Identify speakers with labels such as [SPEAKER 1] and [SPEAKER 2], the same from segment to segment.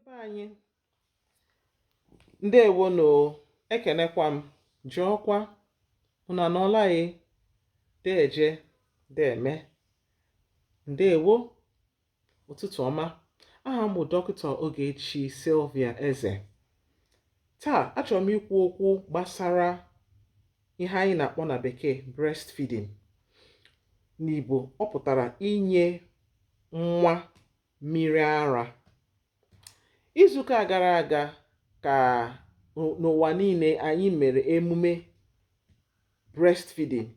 [SPEAKER 1] Be anyị, ndewonu. Ekenekwa m, jụọkwa unu anọọla. E deeje, deeme, ndewo, ụtụtụ ọma. Aha m bụ Dọkịta Ogechi Sylvia Eze. Taa achọrọ m ikwu okwu gbasara ihe anyị na-akpọ na Bekee breastfeeding. N'Igbo, ọ pụtara inye nwa mmiri ara. Izuụka gara aga ka n'ụwa niile anyị mere emume breastfeeding.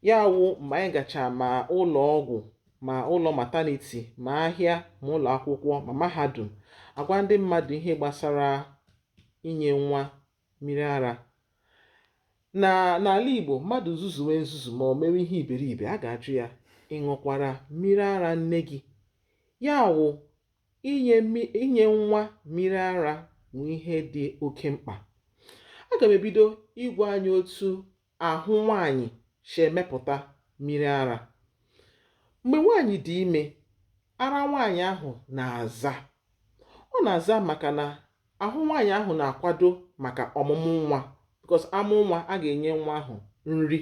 [SPEAKER 1] Ya wụ, mgbe anyị gacha ma ụlọ ọgwụ, ma ụlọ maternity, ma ahịa, ma ụlọ akwụkwọ, ma mahadum, agwa ndị mmadụ ihe gbasara inye nwa mmiri ara. Na n'ala Igbo, mmadụ zuzuwe nzuzu ma o mewe ihe iberibe, a ga-ajụ ya, "Ị ṅụkwara mmiri ara nne gị?" Ya wụ, inye nwa mmiri ara bụ ihe dị oke mkpa. Aga m ebido ịgwa anyị otu ahụ nwaanyị si emepụta mmiri ara. Mgbe nwaanyị dị ime, ara nwaanyị ahụ na-aza. Ọ na-aza maka na ahụ nwaanyị ahụ na-akwado maka ọmụmụ nwa, because amụ nwa, a ga-enye nwa ahụ nri,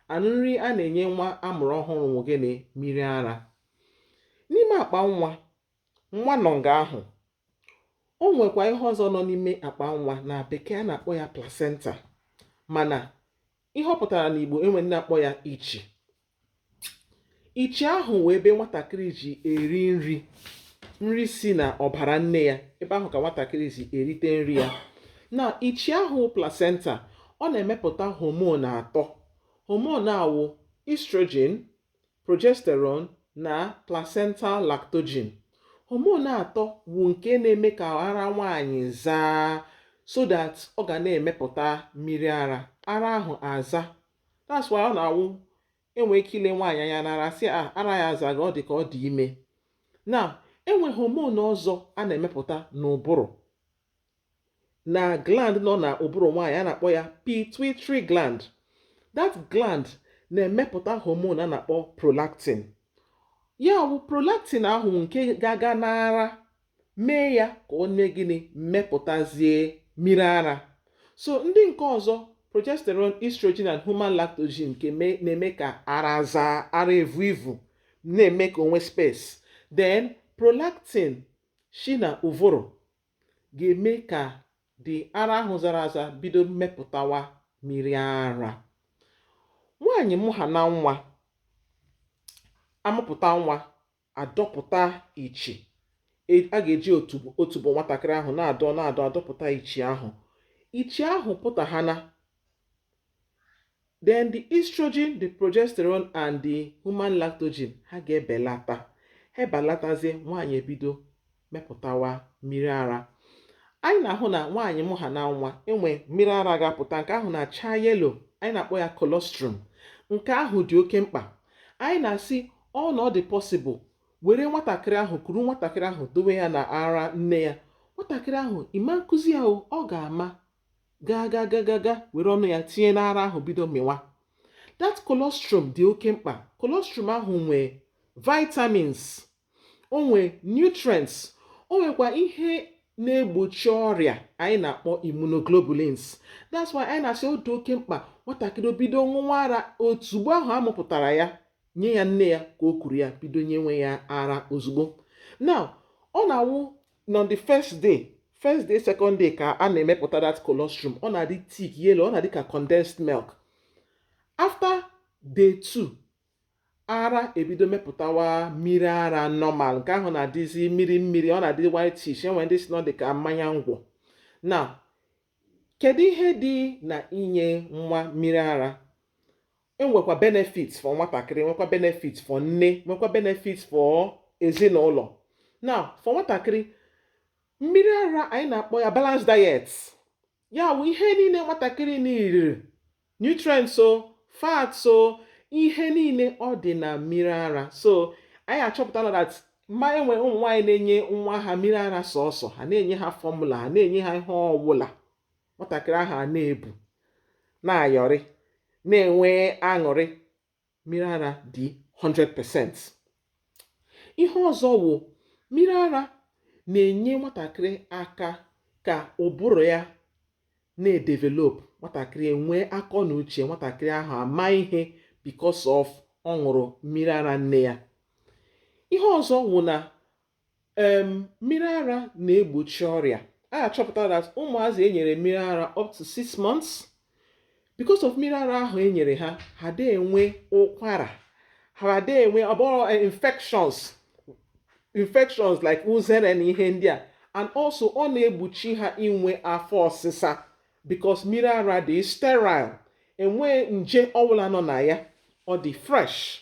[SPEAKER 1] and nri a na-enye nwa amụrụ ọhụrụ wụ gịnị? Mmiri ara. N'ime akpa nwa, nwa nọ nga ahụ, o nwekwa ihe ọzọ nọ n'ime akpa nwa. Na Bekee, a na-akpọ ya placenta, mana ihe ọ pụtara n'Igbo, enwe ndị na-akpọ ya ichi. Ichi ahụ wee ebe nwatakịrị ji eri nri, nri si na ọbara nne ya. Ebe ahụ ka nwatakịrị si erite nri ya. Na ichi ahụ, placenta, ọ na-emepụta hormone atọ. Hormone awụ estrogen, progesterone na placental lactogen. Hormone atọ bụ nke na-eme ka ara nwaanyị zaa, so that ọ ga na-emepụta mmiri ara, ara ahụ aza. That's why ọ na-awụ enwere ike ile nwaanyị anya n'ara, sị a ara ya azaghị, ọ dị ka ọ dị ime. Na enwe hormone ọzọ a na-emepụta n'ụbụrụ, na gland nọ na ụbụrụ nwaanyị, a na-akpọ ya pituitary gland. That gland na-emepụta hormone a na-akpọ prolactin. Ya bụ, prolactin ahụ nke ga-aga n'ara mee ya ka ọ mee gịnị? Mepụtazie mmiri ara. So ndị nke ọzọ, progesterone, estrogen and human lactogen, nke na-eme ka ara zaa, ara evu ivu, na-eme ka o nwee space. Then prolactin shi na ụvụrụ ga-eme ka dị ara ahụ zara aza bido mmepụtawa mmiri ara. Nwaanyị mụ ha na nwa, amụpụta nwa, adọpụta ichi. A ga-eji otubo, otubo nwatakịrị ahụ na-adọ, na-adọ, adọpụta ichi ahụ. Ichi ahụ pụtahana, then the estrogen, the progesterone and the human lactogen, ha ga-ebelata. Ha ebelatazie, nwaanyị ebido mepụtawa mmiri ara. Anyị na-ahụ na nwaanyị mụ ha na nwa, enwe mmiri ara ga-apụta. Nke ahụ na-acha yellow, anyị na-akpọ ya colostrum. Nke ahụ dị oke mkpa. Anyị na-asị ọ na ọ dị possible, were nwatakịrị ahụ, kuru nwatakịrị ahụ, dowe ya na ara nne ya. Nwatakịrị ahụ, ịma nkụzi ya o, ọ ga-ama gaa gaa gaa gaa gaa were ọnụ ya tinye n'ara ahụ, bido mịwa. That colostrum dị oke mkpa. Colostrum ahụ nwee vitamins, o nwee nutrients, o nwekwa ihe na-egbochi ọrịa anyị na-akpọ immunoglobulins. That's why anyị na-asị ọ dị oke mkpa, nwatakịrị bido ṅụwa ara ozugbo ahụ amụpụtara ya, nye ya nne ya ka o kuru ya, bido nyewe ya ara ozugbo. Now, ọ na-awụ on the first day, first day, second day ka a na-emepụta that colostrum. Ọ na-adị thick, yellow, ọ na-adị ka condensed milk. After day 2, ara ebido mepụtawa mmiri ara normal. Nke ahụ na-adịzi mmiri mmiri, ọ na-adị whitish. Enwere ndị si na ọ dị ka mmanya ngwọ. Now, kedu ihe dị na inye nwa mmiri ara? Enwekwa benefits for nwatakịrị, nwekwa benefits for nne, nwekwa benefits for ezinụlọ. Now, for nwatakịrị, mmiri ara, anyị na-akpọ ya balanced diet. Ya bụ, ihe niile nwatakịrị niile, nutrients o, fats o, ihe niile, ọ dị na mmiri ara. So anyị achọpụtala that ma enwe ụmụ nwaanyị na-enye nwa ha mmiri ara sọsọ, ha na-enye ha formula, ha na-enye ha ihe ọbụla, nwatakịrị ahụ a na-ebu na-ayọrị, na-enwe aṅụrị. Mmiri ara dị 100%. Ihe ọzọ wụ mmiri ara. na-enye nwatakịrị aka ka ụbụrụ ya na-edevelop, nwatakịrị enwee akọ na uche, nwatakịrị ahụ ama ihe because of ọ ṅụrụ mmiri ara nne ya. Ihe ọzọ wụ na mmiri ara na-egbochi ọrịa. A achọpụtara that ụmụazị enyere mmiri ara up to 6 months, because of mmiri ara ahụ enyere ha, ha dị enwe ụkwara, ha dị enwe ọbụrụ infections like uzere na ihe ndị a. And also ọ na-egbochi ha inwe afọ ọsịsa because mmiri ara dị sterile, enwe nje ọbụla nọ na ya, ọ dị fresh.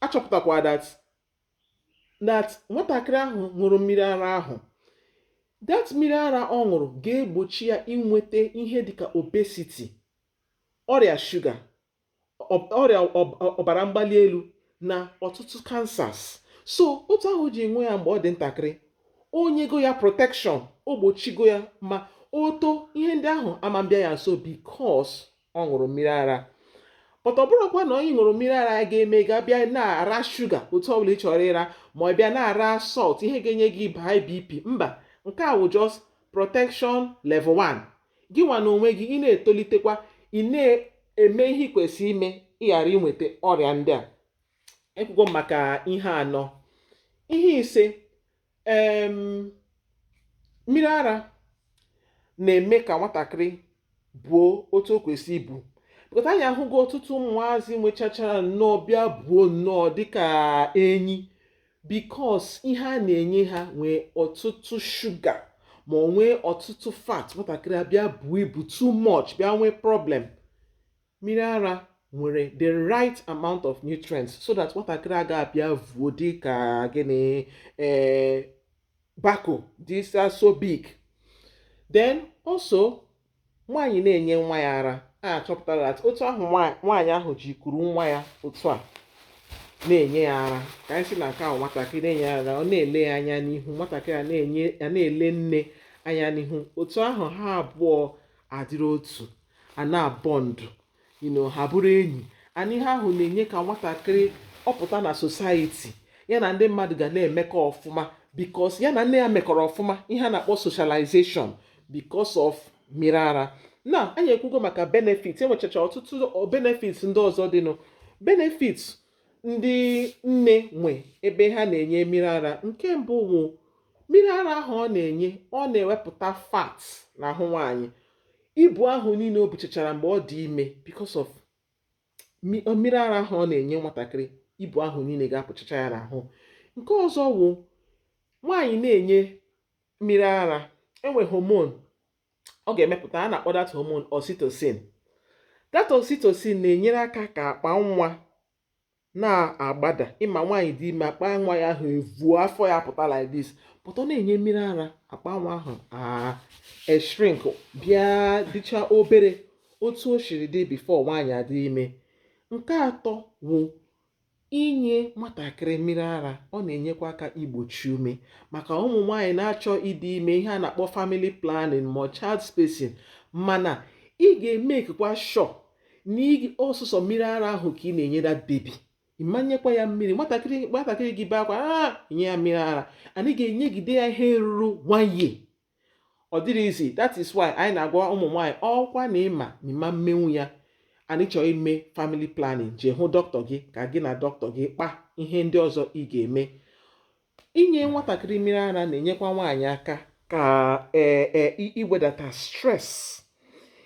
[SPEAKER 1] Achọpụtakwa that nwatakịrị ahụ ṅụrụ mmiri ara ahụ, that mmiri ara ọ ṅụrụ ga-egbochi ya inweta ihe dịka obesity, ọrịa shuga, ọrịa ọbara mgbali elu na ọtụtụ cancers. So otu ahụ ji enwe ya mgbe ọ dị ntakịrị, o nyego ya protection, o gbochigo ya ma o too, ihe ndị ahụ ama mbịa ya nso because ọ ṅụrụ mmiri ara. But ọ bụrụkwa na onye ṅụrụ mmiri ara ya ga-eme ga bịa na-ara shuga otu ọbụla ị chọrọ ịra, ma ọ bịa na-ara salt, ihe ga-enye gị high BP. Mba, nke a wụ just protection level 1. Gị nwa na onwe gị, ị na-etolitekwa, ị na-eme ihe ị kwesịrị ime ị ghara inweta ọrịa ndị a. Ekwugo maka ihe anọ. Ihe ise, mmiri ara na-eme ka nwatakịrị buo otu o kwesị ibu, because anyị ahụgo ọtụtụ ụmụazị nwechachara nnọọ bịa buo nnọọ dịka enyi because ihe a na-enye ha nwee ọtụtụ shuga ma ọ nwee ọtụtụ fat. Nwatakịrị abịa buo ibu too much, bịa nwee problem. Mmiri ara nwere the right amount of nutrients so that nwatakịrị agaghị abịa vuo dịka gịnị, ee, bako this are so big. Then also, nwaanyị na-enye nwa ya ara, a achọpụtara that otu ahụ nwaanyị ahụ ji kuru nwa ya otu a na-enye ya ara, ka anyị sị na nke ahụ nwatakịrị na-enye ya ara, ọ na-ele ya anya n'ihu, nwatakịrị a na-ele nne anya n'ihu, otu ahụ ha abụọ adịrị otu a na-abond, ha bụrụ enyi. And ihe ahụ na-enye ka nwatakịrị ọpụta na society, ya na ndị mmadụ ga na-emekọ ọfụma because ya na nne ya mekọrọ ọfụma, ihe a na-akpọ socialization, because of mmiri ara. Na anyị ekwugo maka benefits, enwechacha ọtụtụ benefits ndị ọzọ dịnụ, benefits ndị nne nwe ebe ha na-enye mmiri ara. Nke mbụ wụ mmiri ara ahụ ọ na-enye, ọ na-ewepụta fat n'ahụ nwaanyị, ibu ahụ niile o buchachara mgbe ọ dị ime. Because of mmiri ara ahụ ọ na-enye nwatakịrị, ibu ahụ niile ga-apụchacha ya n'ahụ. Nke ọzọ wụ nwaanyị na-enye mmiri ara, enwe hormone ọ ga-emepụta a na-akpọ that hormone oxytocin. That oxytocin na-enyere aka ka akpa nwa na-agbada. Ịma nwaanyị dị ime, akpa nwa ya ahụ evuo, afọ ya pụta like this, but ọ na-enye mmiri ara, akpa nwa ahụ a shrink, bịa dịcha obere otu o siri dị before nwaanyị adị ime. Nke atọ wụ inye nwatakịrị mmiri ara, ọ na-enyekwa aka igbochi ume maka ụmụ nwaanyị na-achọ ịdị ime, ihe a na-akpọ family planning ma child spacing. Mana ị ga-emekwa sure na ọsụsọ mmiri ara ahụ ka ị na-enye that baby. Ịmanyekwa ya mmiri, nwatakịrị gị bee akwa, a enye ya mmiri ara, anyị ga-enyegide ya ihe ruru one year. Ọ dịrị easy. That is why anyị na-agwa ụmụ nwaanyị, ọkwa na ịma na ịma mmenwu ya, anyị chọrọ ime family planning, jee hụ dọkịta gị ka gị na dọkịta gị kpa ihe ndị ọzọ ị ga-eme. Inye nwatakịrị mmiri ara na-enyekwa nwaanyị aka ka ee iwedata stress,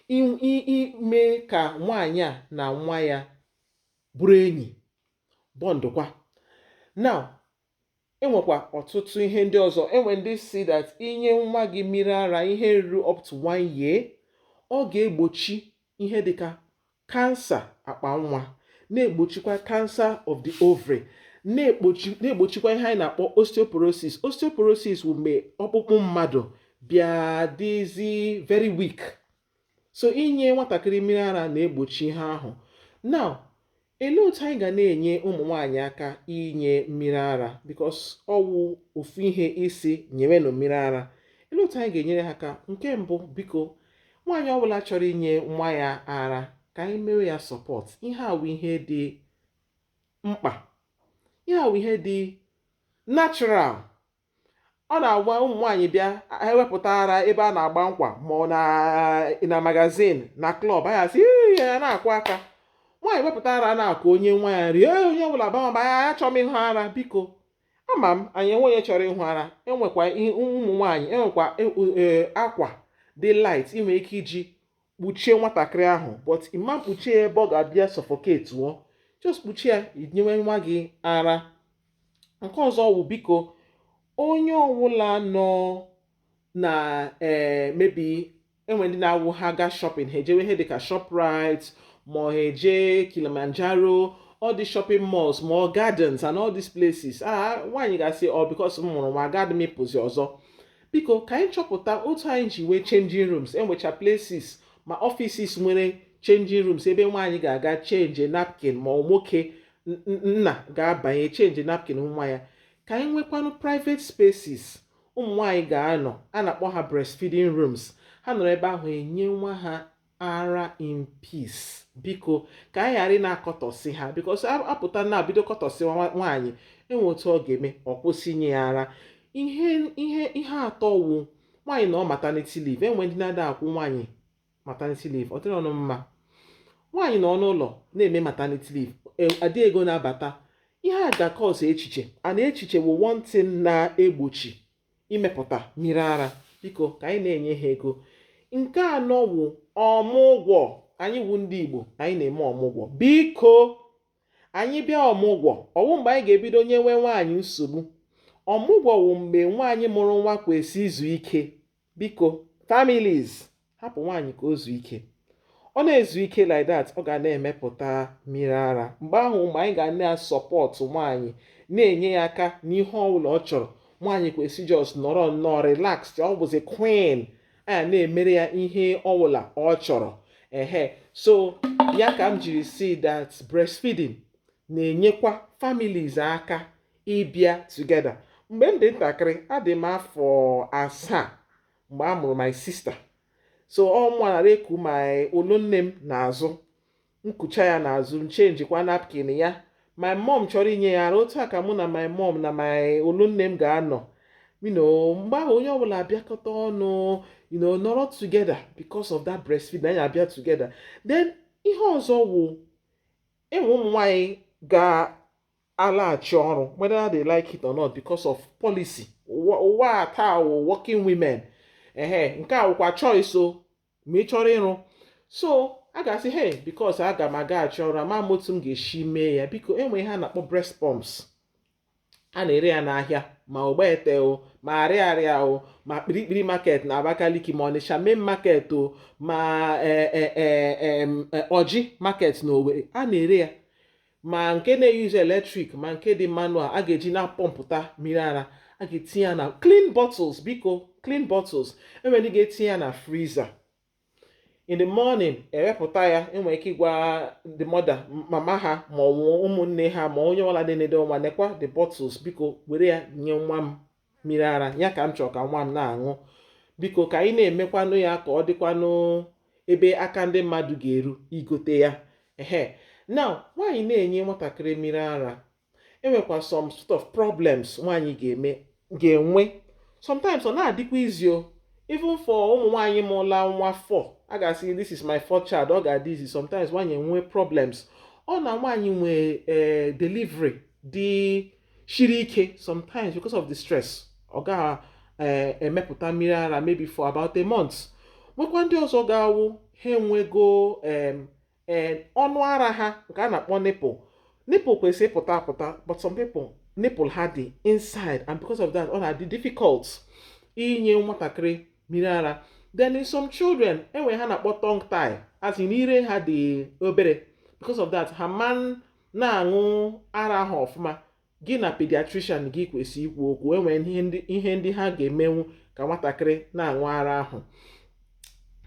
[SPEAKER 1] ime ka nwaanyị a na nwa ya bụrụ enyi, bondkwa. Now, enwekwa ọtụtụ ihe ndị ọzọ. Enwe ndị si that inye nwa gị mmiri ara ihe ruru up to one year, ọ ga-egbochi ihe dịka kansa akpa nwa, na-egbochikwa cancer of the ovary, na-egbochikwa ihe anyị na-akpọ osteoporosis. Osteoporosis bụ mgbe ọkpụkpụ mmadụ bịa dịzi very weak. So inye nwatakịrị mmiri ara na-egbochi ihe ahụ. Now, elee otu anyị ga na-enye ụmụ nwaanyị aka inye mmiri ara? Because ọwụ ofu ihe isi nyewenụ mmiri ara. Elee otu anyị ga-enyere ha aka? Nke mbụ, biko, nwaanyị ọbụla chọrọ inye nwa ya ara, ka anyị mewe ya support. Ihe a wụ ihe dị mkpa, ihe a wụ ihe dị natural. Ọ na-agwa ụmụ nwaanyị bịa ewepụta ara ebe a na-agba nkwa, ma ọ na magazine, na club, anyị asị ya na-akwụ aka. Nwaanyị wepụta ara na-akụ onye nwa ya rie, onye ọbụla bawa ya, achọrọ m ịhụ ara. Biko, ama m anyị enwe onye chọrọ ịhụ ara. Enwekwa ụmụ nwaanyị, enwekwa akwa dị light ị nwere ike iji kpuchie nwatakịrị ahụ, but ịma mkpuchie ya ebe ọ ga-abịa suffocate ụọ. Just kpuchie ya, inyewe nwa gị ara. Nke ọzọ wụ, biko, onye ọbụla nọ na maybe enwe ndị na-awụ ha ga shopping, ha ejewe ihe dịka Shoprite, ma ọ ha eje Kilimanjaro, all the shopping malls, ma ọ gardens and all these places. Ah, nwaanyị ga-asị, ọ because m mụrụ nwa, agadị m ịpụzi ọzọ. Biko, ka anyị chọpụta otu anyị ji nwee changing rooms. Enwecha places ma offices nwere changing rooms ebe nwaanyị ga-aga change napkin, ma ọ nwoke nna ga-abanye change napkin nwa ya. Ka anyị nwekwanụ private spaces ụmụ nwaanyị ga-anọ, a na-akpọ ha breastfeeding rooms. Ha nọrọ ebe ahụ enye nwa ha ara in peace. Biko, ka anyị ghara ị na-akọtọsị ha, because apụta na bido kọtọsị nwaanyị, enwe otu ọ ga-eme, ọ kwụsị inye ya ara. Ihe atọ wụ, nwaanyị nọ maternity leave, enwe ndị na-ada akwụ nwaanyị maternity leave. Ọ dịrị ọnụ mma nwaanyị nọ n'ụlọ na-eme maternity leave, adị ego na-abata. Ihe a ga-cause echiche, and echiche bụ one thing na-egbochi imepụta mmiri ara. Biko, ka anyị na-enye ha ego. Nke anọ wụ ọmụgwọ. Anyị wụ ndị Igbo, anyị na-eme ọmụgwọ. Biko, anyị bịa ọmụgwọ, ọwụ mgbe anyị ga-ebido nyewe nwaanyị nsogbu. Ọmụgwọ wụ mgbe nwaanyị mụrụ nwa kwesị izu ike. Biko, families, hapụ nwaanyị ka o zuo ike. Ọ na-ezu ike like that, ọ ga na-emepụta mmiri ara. Mgbe ahụ, mgbe anyị ga na-asupport nwaanyị, na-enye ya aka n'ihe ọbụla ọ chọrọ, nwaanyị kwesị just nọrọ nnọọ relax. Ọ bụzi queen a na-emere ya ihe ọbụla ọ chọrọ. Ehe, so ya ka m jiri si that breastfeeding na-enyekwa families aka ịbịa together. Mgbe m dị ntakịrị, adị m afọ 7 mgbe a mụrụ my sister, so ọ mụ eku my olu nne m n'azụ, nkucha ya n'azụ, m changekwa napkin ya. My mom chọrọ inye ya ara. Otu a ka mụ na my mom na my olu nne m ga-anọ. Mgbe ahụ, onye ọbụla abịakọta ọnụ, nọrọ together because of that breastfeeding. Anyị abịa together. Then ihe ọzọ wụ, enwe ụmụ nwanyị ga-alaghachi ọrụ whether they like it or not because of policy. Ụwa a taa wụ working women. Ehe, nke a wụkwa choice o, ma ị chọrọ ịrụ. So a ga-asị, "Hey, because aga m agaghachi ọrụ, ama m otu m ga-esi mee ya." Biko, enwe ihe a na-akpọ breast pumps, a na-ere ya n'ahịa, ma Ogbete o, ma Arịarịa o, ma Kpirikpiri Market na Abakaliki, ma Ọnịsha Main Market o, ma Ọjị Market na Owerri. A na-ere ya, ma nke na-euse electric, ma nke dị manual, a ga-eji na-apọmpụta mmiri ara. A ga-etinye ya na clean bottles. Biko, clean bottles. Enwere ndị ga-etinye ya na freezer. In the morning, ewepụta ya. Enwere ike ịgwa the mother, mama ha, ma ọ bụ ụmụnne ha, ma onye ọbụla na-enedo nwa, nekwa the bottles, biko were ya nye nwa m mmiri ara ya, ka m chọrọ ka nwa m na-aṅụ. Biko, ka anyị na-emekwanụ ya ka ọ dịkwanụ ebe aka ndị mmadụ ga-eru igote ya. Ehe, now, nwaanyị na-enye nwatakịrị mmiri ara, enwekwa some sort of problems nwaanyị ga-eme, ga-enwe. Sometimes ọ na-adịkwa easy o, even for ụmụ nwaanyị mụla nwa 4, a ga-asị, "This is my fourth child," ọ ga-adị easy. Sometimes nwaanyị enwe problems. Ọ na nwaanyị nwee delivery dị shiri ike, sometimes because of the stress, ọ ga-emepụta mmiri ara maybe for about a month. Nwekwa ndị ọzọ ga-awụ ha enwego ọnụ ara ha, nke a na-akpọ nipple. Nipple kwesịrị ịpụta apụta, but some people, nipple ha dị inside, and because of that, ọ na-adị difficult inye nwatakịrị mmiri ara. Then in some children, enwere ha na-akpọ tongue tie, as in ire ha dị obere. Because of that, ha man na-aṅụ ara ha ọfụma. Gị na pediatrician gị kwesị ikwu okwu. Enwere ihe ndị ha ga-emenwu ka nwatakịrị na-aṅụ ara ahụ.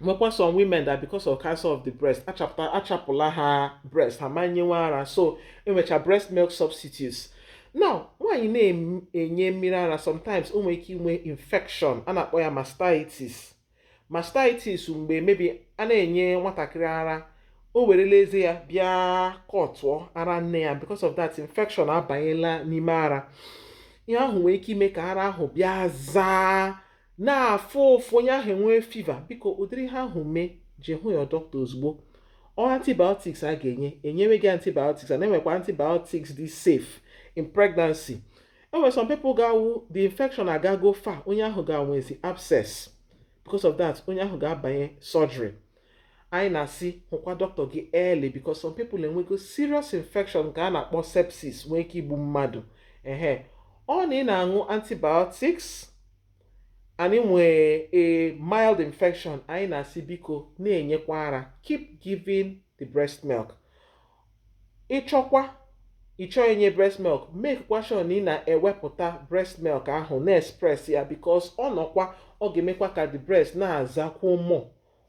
[SPEAKER 1] Nwekwa some women that because of cancer of the breast, achapụta achapụla ha breast, ha ma nyenwe ara, so enwecha breast milk substitutes. Now, nwaanyị na-enye mmiri ara, sometimes o nwere ike inwe infection a na-akpọ ya mastitis. Mastitis, mgbe maybe a na-enye nwatakịrị ara, o werela eze ya bịa kọtụọ ara nne ya. Because of that, infection abanyela n'ime ara. Ihe ahụ nwere ike ime ka ara ahụ bịa zaa, na-afụ ụfụ, onye ahụ enwee fever. Biko, ụdịrị ihe ahụ mee, jee hụ ya dọkịta ozugbo. Ọ antibiotics a ga-enye, enyewe gị antibiotics, and enwekwa antibiotics dị safe in pregnancy. Enwere some people ga-awụ the infection agago far, onye ahụ ga-anwezi abscess. Because of that, onye ahụ ga-abanye surgery. Anyị na-asị hụkwa dọkịta gị early, because some people enwego serious infection nke a na-akpọ sepsis, nwee ike igbu mmadụ. Ehe, ọ na ị na-aṅụ antibiotics anyị nwee a mild infection, anyị na-asị biko na-enyekwa ara, keep giving the breast milk. Ịchọkwa ịchọ inye breast milk, make kwa sure na ị na-ewepụta breast milk ahụ, na-express ya, because ọ nọkwa, ọ ga-emekwa ka the breast na-azakwu more,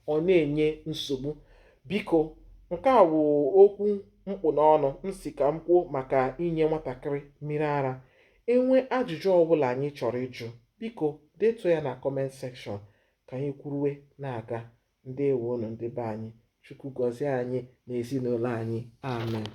[SPEAKER 1] ọ na-enye nsogbu. Biko, nke a wụ okwu mkpụ n'ọnụ m si ka m kwuo maka inye nwatakịrị mmiri ara. Enwe ajụjụ ọbụla anyị chọrọ ịjụ, biko detuo ya na comment section ka anyị kwuruwe na-aga. Ndewonu, ndị be anyị. Chukwu gọzie anyị na ezinụlọ anyị. Amen.